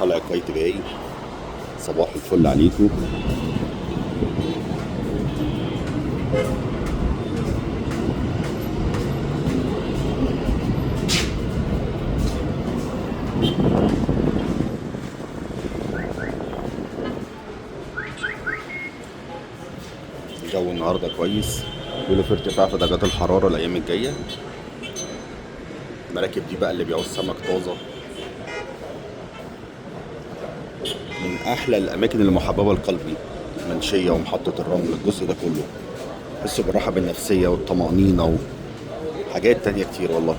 قلعة قايتباي. صباح الفل عليكم. الجو النهارده كويس، بيقولوا في ارتفاع في درجات الحرارة الأيام الجاية. المراكب دي بقى اللي بيعوز سمك طازة، من أحلى الأماكن اللي محببة لقلبي، المنشية ومحطة الرمل، الجزء ده كله حسوا بالراحة بالنفسية والطمأنينة وحاجات تانية كتير والله.